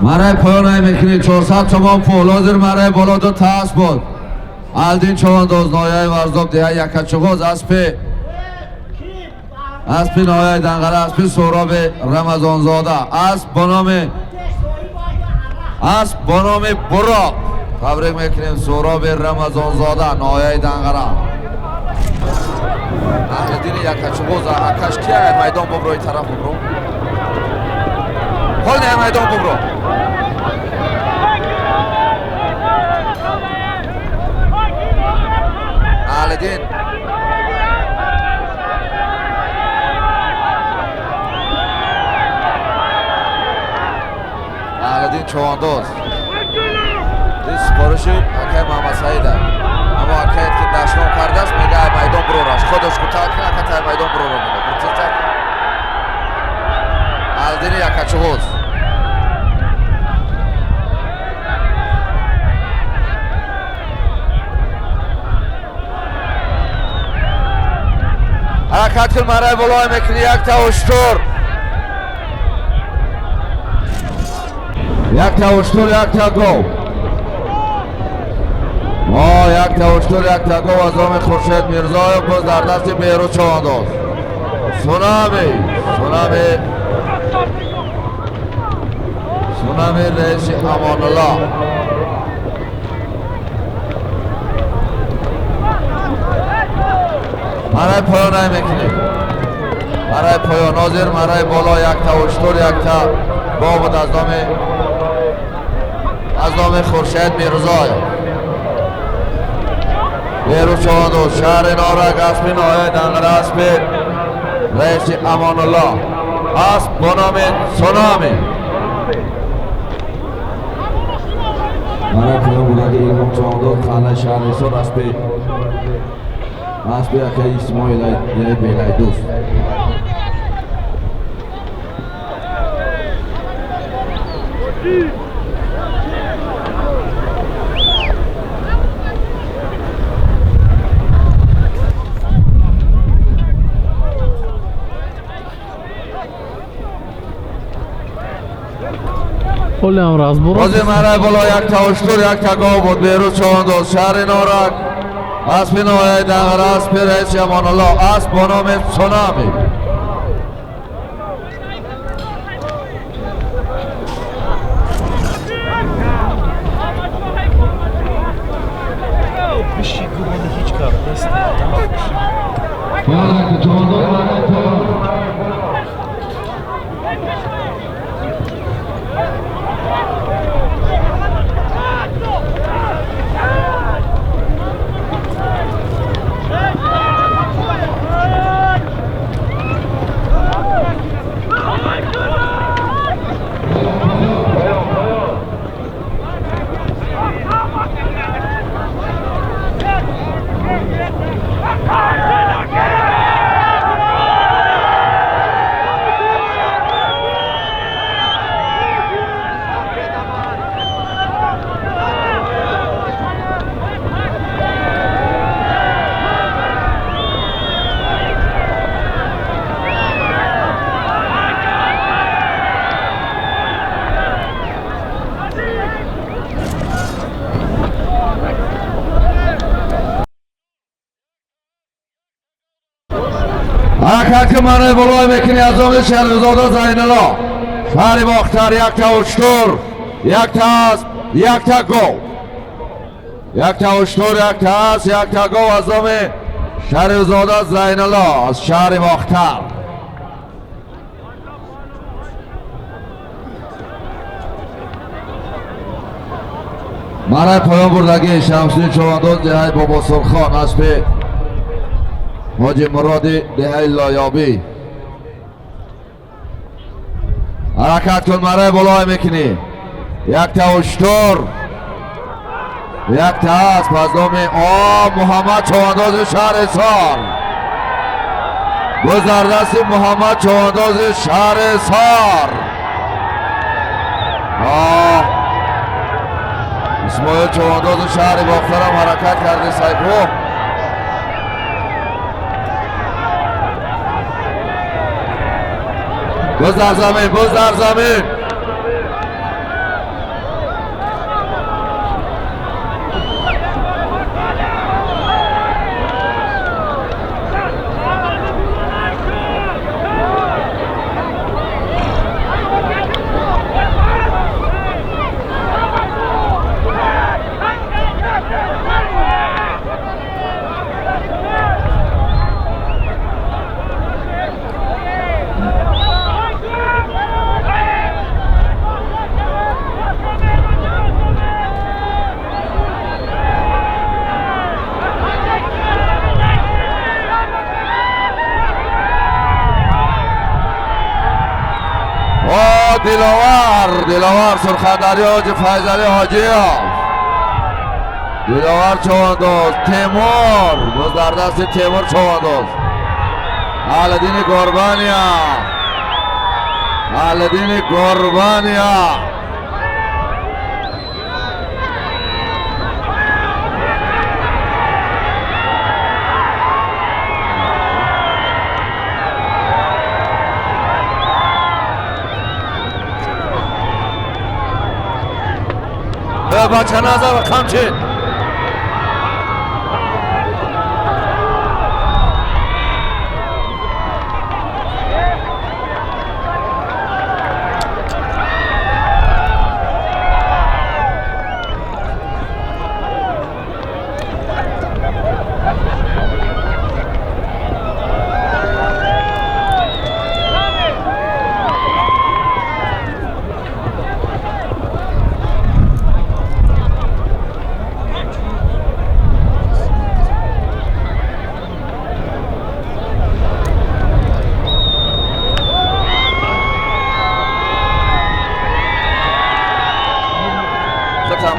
Марай поён ай мекунӣ 400 сомон пул. Ҳозир марай боло ду та асп буд. Алдин чавандоз ноҳияи Варзоб деҳаи Якачуғоз аспи ноҳияи Данғара, аспи Суҳроби Рамазонзода, асп бо номи Буроқ. Табрик мекунем Суҳроби Рамазонзода, ноҳияи Данғара. Аҳлиддини Якачуғоз акаш ки ай майдон бубро, и тараф бубро. Ҳол не майдон бубро. Аҳлиддин Аҳлиддин чавандоз. Ин супориши акай Муҳаммад Саида. Аммо акает ки дашном кардааст, мега ай майдон бурораш. Худаш кутак кун, ака тай майдон буроро мега. Буртизтак. Аҳлиддини Якачуғоз. Ҳаракат кун, марай болои мекунӣ якта уштур. Якта уштур, якта гов. Мо якта уштур, якта гов аз номи Хуршед Мирзоев боз дар дасти Беҳрӯз Чавандоз. Сунами, Сунами, Сунами раиси Амонулло. Марай поён намекунем. Марай поён нозир, марай боло якта уштур, якта гов буд аз номи Хуршед Мирзоев. Беҳрӯз Чавандоз, шаҳри Норак, аспи ноҳияи Данғара, аспи раиси Амонулло. Асп бо номи Сунами. Марай поён будаги Илҳом Чавандоз, қалъаи шаҳри Ҳисор, аспи акаи Исмоил Белайдӯст. Ҳолиам разбор. Бози марай боло якта уштур, якта гов буд. Беҳрӯз Чавандоз, шаҳри Норак, аспи ноҳияи Данғара, аспи раиси Амонулло, асп бо номи Сунами. ҳаракат ки манаи болой мекунӣ аз номи Шерзода Зайнулло, шаҳри Бохтар, якта уштур, якта асп, якта гов. Якта уштур, якта асп, якта гов аз номи Шарифзода Зайнулло аз шаҳри Бохтар. Манаи поён бурдагӣ Шамсиддин Чавандоз, деҳаи Бобосурхон, аспи ҳоҷи Муроди деҳаи Лоёбӣ. Ҳаракат кун, марай болой мекунӣ. Якта уштур, якта асп аз номи Муҳаммад Чавандози шаҳри Ҳисор. Боз дар дасти Муҳаммад Чавандози шаҳри Ҳисор. Исмоил Чавандози шаҳри Бохтарам ҳаракат карди сайфу. Боз дар замин, боз дар замин. Диловар, Диловар Сурхандарё, ҳоҷи Файзалӣ Ҳоҷиёв. Диловар Чавандоз, Темур, боз дар дасти Темур Чавандоз. Аҳлиддини Горбания, Аҳлиддини Горбания. Бача назар қамчин.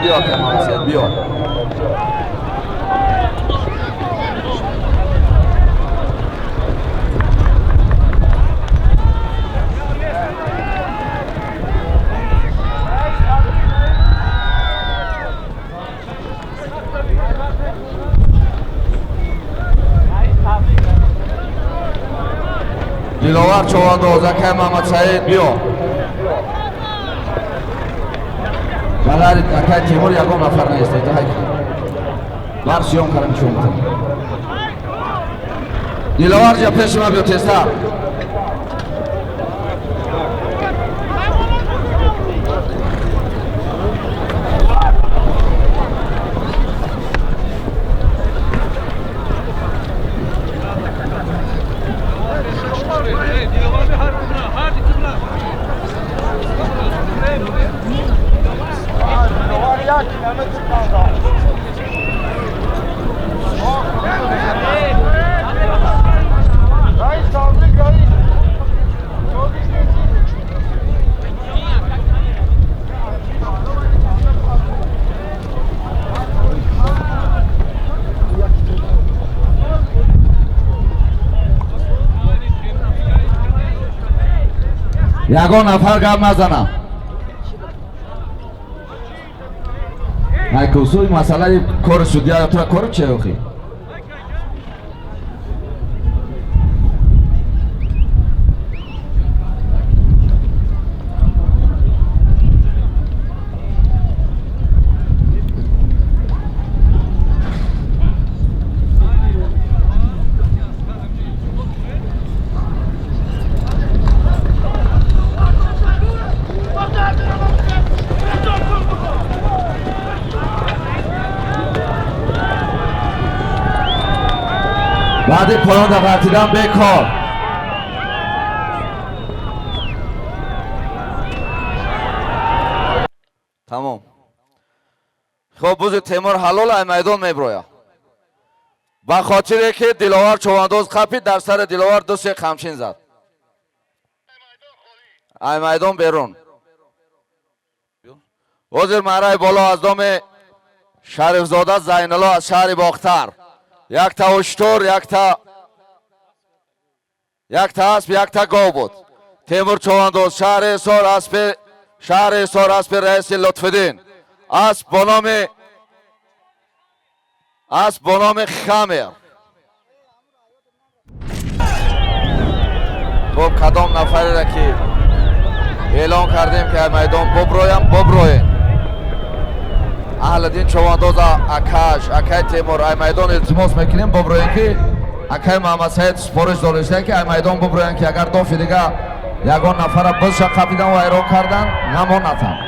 Бیا که بیا. دلاور چوباندوز اکای محمد سعید بیا. Балари акай Тимур ягон нафар нест. Бар сиём кардам чун. Диловар ҷа пеши ман биё тезтар. Ягон нафар гап назанам. Айкусуи масъалаи кори судья тура кори че охи? بعد پایان در غلطیدن بکار. تمام. خب بوز تیمور حلال ای میدان میبرویا. به خاطر که دلاور چوباندوز قپید در سر دلاور دو سه قمچین زد. ای میدان بیرون. وزیر مرای بالا از دام شریفزاده زینالله از شهر باختر. یک تا اشتر، یک تا اسب، یک تا گاو بود. تیمور چوباندوز شهر حصار اسب، شهر حصار اسب رئیس لطف‌الدین. اسب با نام خمر. خب کدام نفری را که اعلام کردیم که میدان ببرویم ببرویم. اهل دین چوباندوز اکاش اکای تیمور ای میدان التماس میکنیم ببرویم که اکای محمد سعید سپارش داشته که ای میدان ببرویم که اگر دافی دیگه یگان نفر بزش قپیدن و ایران کردن نمانتن.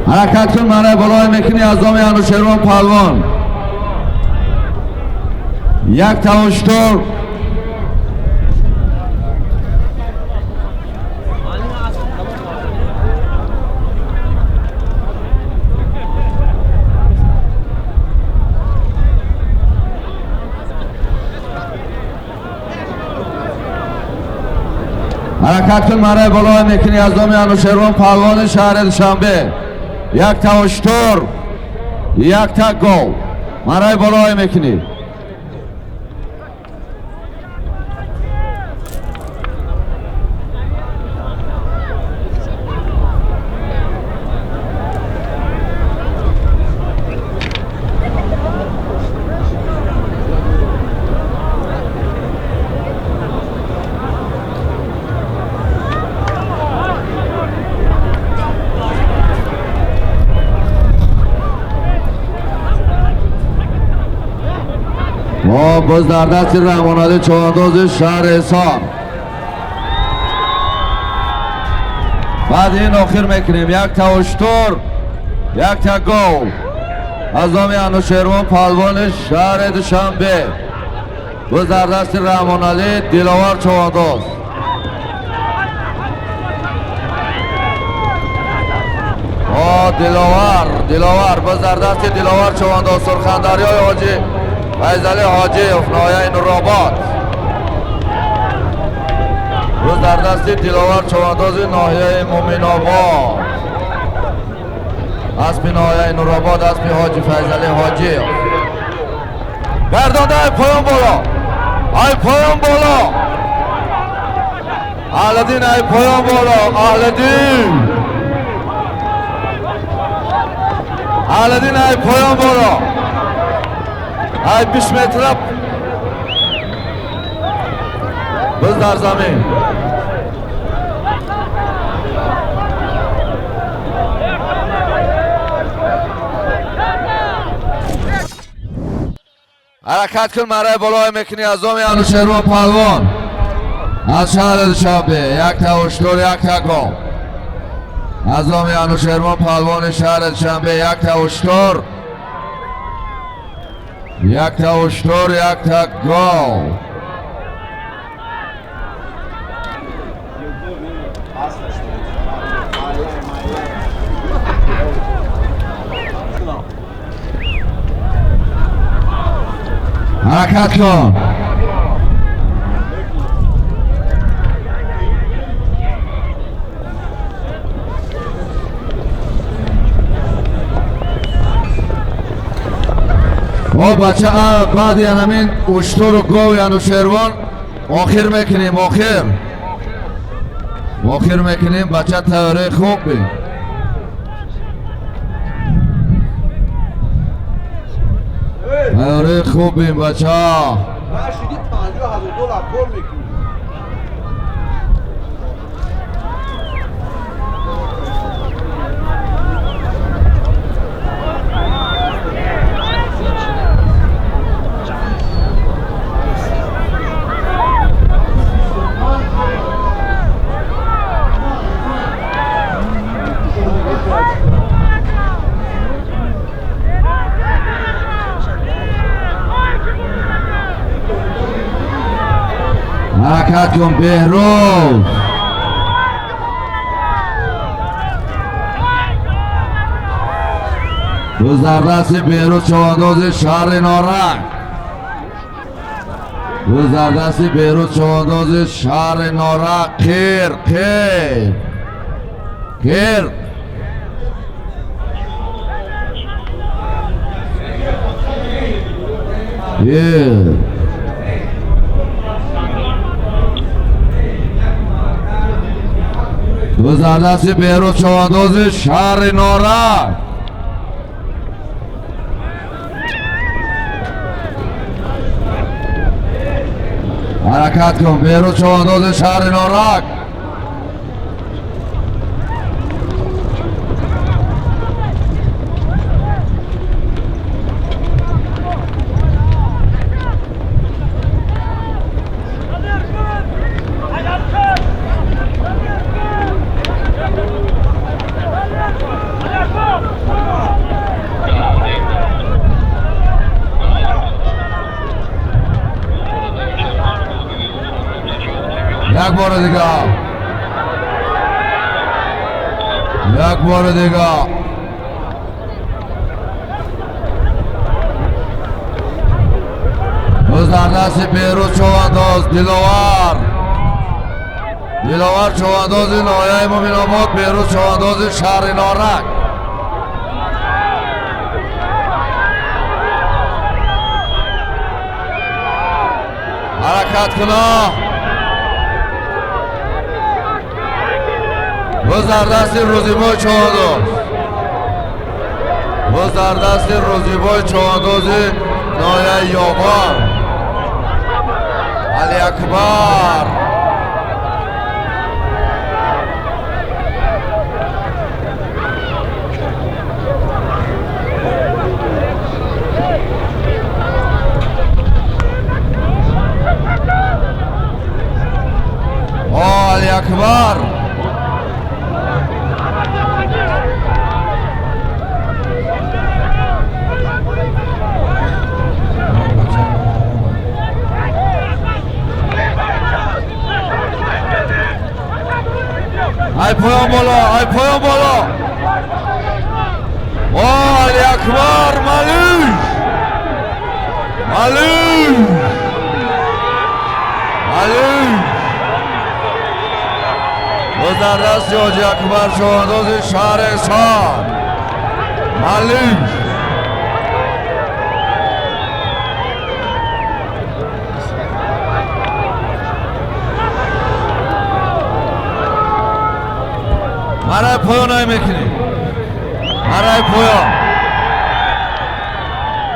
حرکت کن منه بالای میکنی از دام انوشیروان پهلوان. یک تا اشتر حرکت کن مرای بالای میکنی از دام انوشیروان پهلوان شهر دوشنبه. یک تا اشتر یک تا گاو مرای بالای میکنی. ما باز در دست رحمانعلی چوبانداز شهر حصار. بعد این آخر میکنیم یک تا اشتر یک تا گاو از نام انوشیروان پهلوان شهر دوشنبه. باز در دست رحمانعلی دلاور چوبانداز. دلاور دلاور باز در دست دلاور چوبانداز سرخندریای حاجی فیضعلی حاجی‌اف ناحیه نورآباد. باز در دست دلاور چوبانداز ناحیه مومن‌آباد. اسب ناحیه نورآباد اسب حاجی فیضعلی حاجی‌اف. گردانده ای پایان بالا، ای پایان بالا، اهلدین ای پایان بالا، اهلدین اهلدین ای پایان بالا، ای 20 متر باز در زمین. حرکت کن مرای بالای میکنی از دام انوشیروان پهلوان از شهر دوشنبه. یک تا اشتر یک تا گاو. از دام انوشیروان پهلوان شهر دوشنبه. یک تا اشتر یک تا اشتر یک تا گاو. حرکت کن. او بچه بعد همین اشتر و گاو انوشیروان آخر میکنیم، آخر آخر میکنیم. بچه تیاره خوب بیم. تیاره خوب بیم بچه. 50,000 دلار کار میکنیم. حرکت کن بهروز. روز در دست بهروز چوبانداز شهر نارنگ. روز در دست بهروز چوبانداز شهر نارنگ. خیر خیر خیر. خیر. روز در دست بهروز چوبانداز شهر نارنگ. حرکت کن بهروز چوبانداز شهر نارنگ. یک بار دیگه، یک بار دیگه. باز در دست بهروز چوبانداز دلاور، دلاور چوبانداز ناحیه مومن‌آباد، بهروز چوبانداز شهر نارنگ. حرکت کنه. باز در دست روزیبای چوبانداز، باز در دست روزیبای چوبانداز ناحیه یابان علی اکبر. Поён боло, ай поён боло. О, Али Акбар Малиш! Малиш! Малиш! Боз дар дасти Ҳоҷи Акбар, човандози шаҳри Ҳисор. Малиш! Марай поён ай мекунӣ. Марай поён.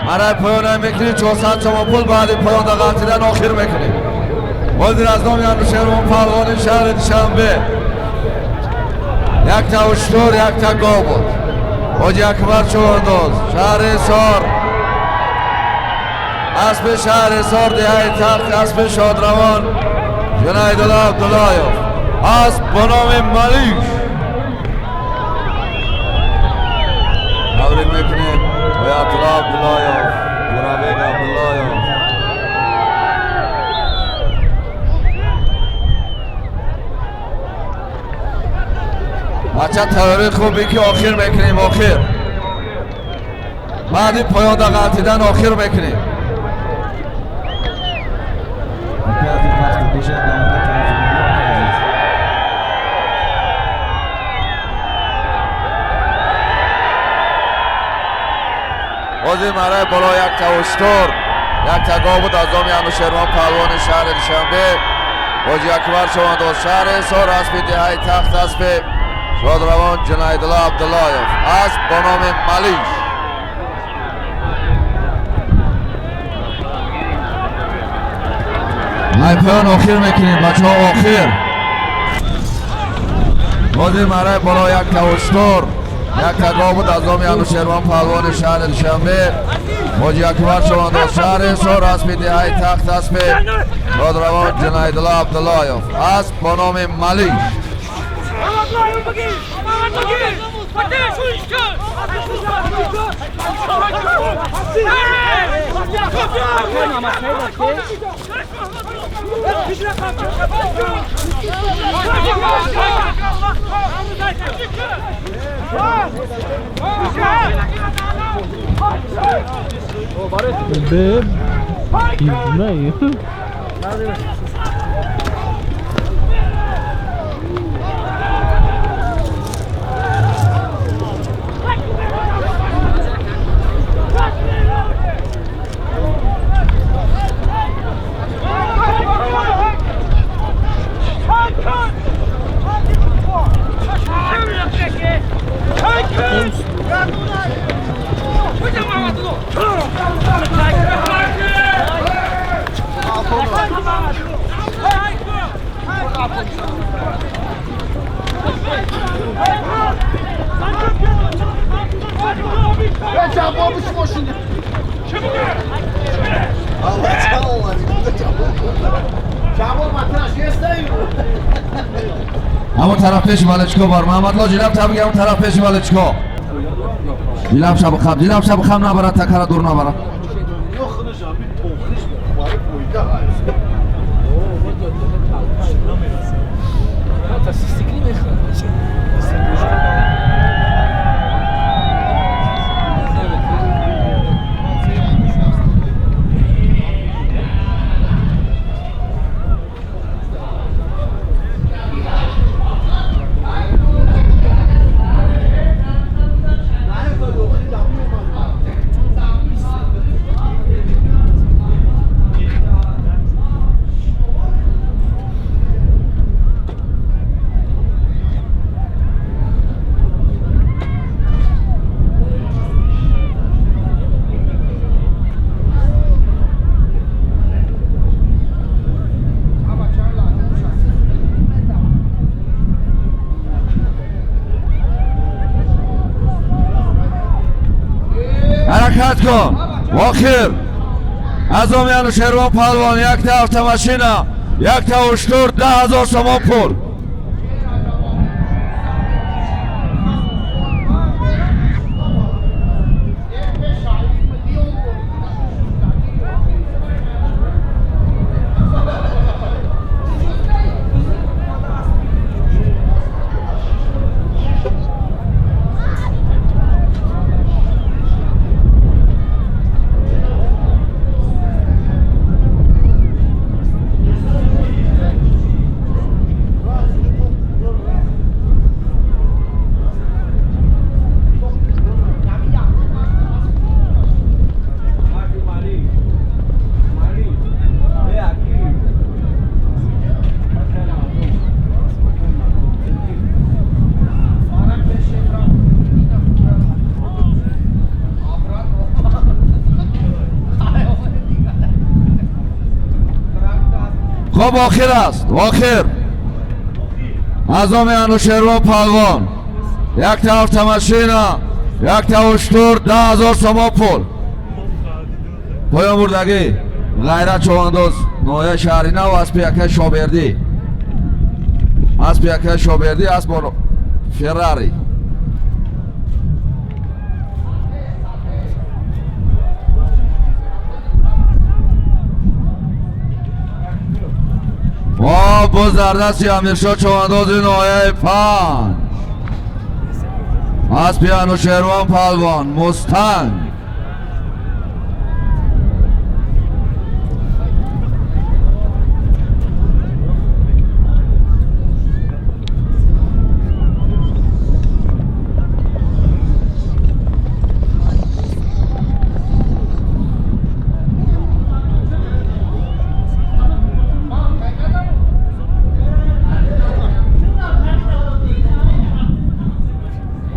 Марай поён ай мекунӣ, 400 сомон пул баъди поён дағалтидан охир мекунӣ. Ҳозир аз номи Анушервон паҳлавони шаҳри Душанбе якта уштур, якта гов буд. Ҳоҷи Акбар човандоз, шаҳри Ҳисор. Аспи шаҳри Ҳисор, деҳаи Тахт, аспи шодравон Ҷунайдулло Абдуллоев. Асп бо номи Малиш. Табрик мекунем Оятулло Абдуллоев, Ҷурабек Абдуллоев. Бача тайёрии хубе ки охир мекунем, охир. Баъди поён дағалтидан охир мекунем. Ҳозир марай боло якта уштур, якта гов буд аз номи Анушервон паҳлавони шаҳри Душанбе. Ҳоҷи Акбар човандоз, шаҳри Ҳисор, аспи деҳаи Тахт, аспи шодравон Ҷунайдулло Абдуллоев. Асп бо номи Малиш. Ай поён охир мекунем, бачаҳо, охир. Ҳозир марай боло якта уштур, якта гов буд аз номи Анушервон паҳлавони шаҳри Душанбе. Ҳоҷи Акбар човандоз, шаҳри Ҳисор, аспи деҳаи Тахт, аспи шодравон Ҷунайдулло Абдуллоев. Асп бо номи Малиш. Бе, не. Ҳамон тараф пеши Маличко бар Муҳаммадло ҷилаб табги, ҳамон тараф пеши Маличко. Дилам шаб хам, дилам шаб хам набарад, такара дур набарад. حرکت کن. آخر از آمیان شروان پهلوان یک تا اتوماشینا، یک تا اشتر، 10,000 سومان پول. Хуб, охир аст, охир. Аз номи Анушервон Палвон якта автомашина, якта уштур, 10 000 сомон пул. Поён бурдагӣ Ғайрат Човандоз, ноҳияи Шаҳри Нав, аспи якаи Шобердӣ, аспи якаи Шобердӣ, асп Феррари. О, боз дар дасти Амиршоҳ Човандози ноҳияи Панҷ аспи Анушервон Палвон Мустанг.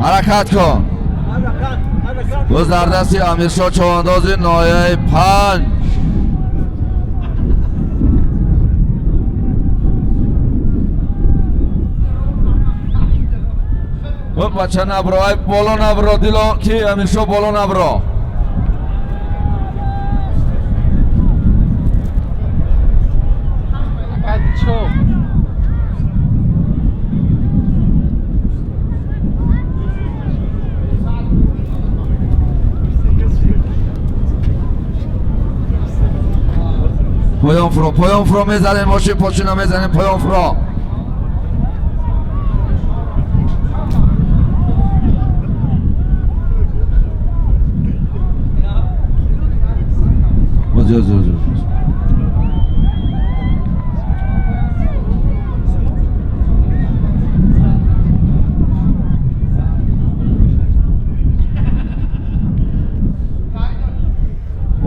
Ҳаракат кун. Боз дар дасти Амиршоҳ Човандози ноҳияи Панҷ. Бача, набро, ай боло набро, дило ки Амиршоҳ боло набро. Поён фуро, поён фуро, мезанем мошин почина, мезанем, поён фуро. Ози, ози, ози, ози.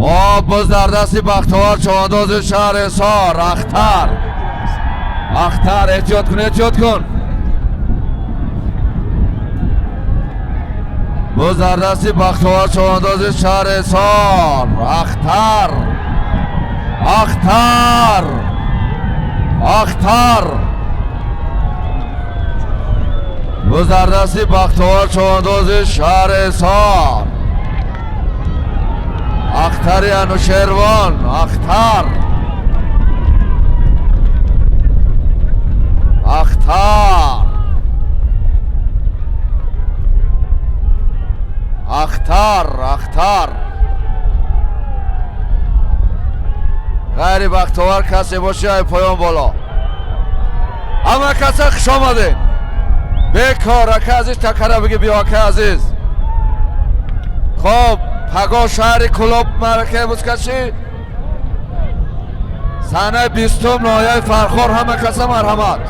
О, боз дар дасти Бахтовар Човандози шаҳри Ҳисор Ахтар. Ахтар, эҳтиёт кун, эҳтиёт кун. Боз дар дасти Бахтовар Човандози шаҳри Ҳисор Ахтар, Ахтар, Ахтар. Боз дар дасти Бахтовар Човандози шаҳри Ҳисор Ахтари Анушервон Ахтар, Ахтар, Ахтар, Ахтар. Ғайри Бахтовар касе боши, ай поён боло. Ҳама каса хуш омадед. Бекор, ака азиз, такара биги, биё, ака азиз. Хоб, паго шаҳри Кӯлоб, маъракаи бузкашӣ, санаи 20-ум, ноҳияи Фархор. Ҳама каса марҳамат.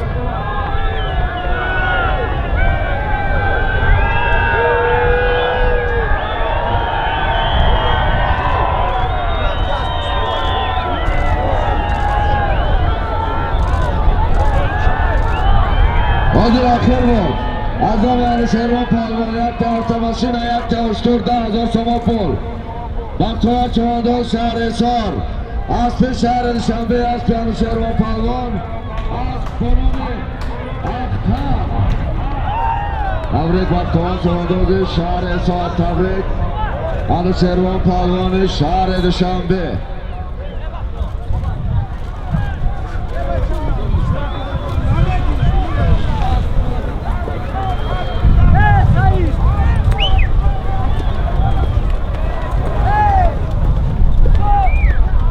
Ҳозир охир буд. Аз номи Анушервон Палвон якта автомашина, якта уштур, 10 000 сомон пул. Бахтовар Човандоз, шаҳри Ҳисор, аспи шаҳри Душанбе, аспи Анушервон Палвон, асп бо номи Ахтар. Табрик, Бахтовар Човандози шаҳри Ҳисор, табрик, Анушервон Палвони шаҳри Душанбе.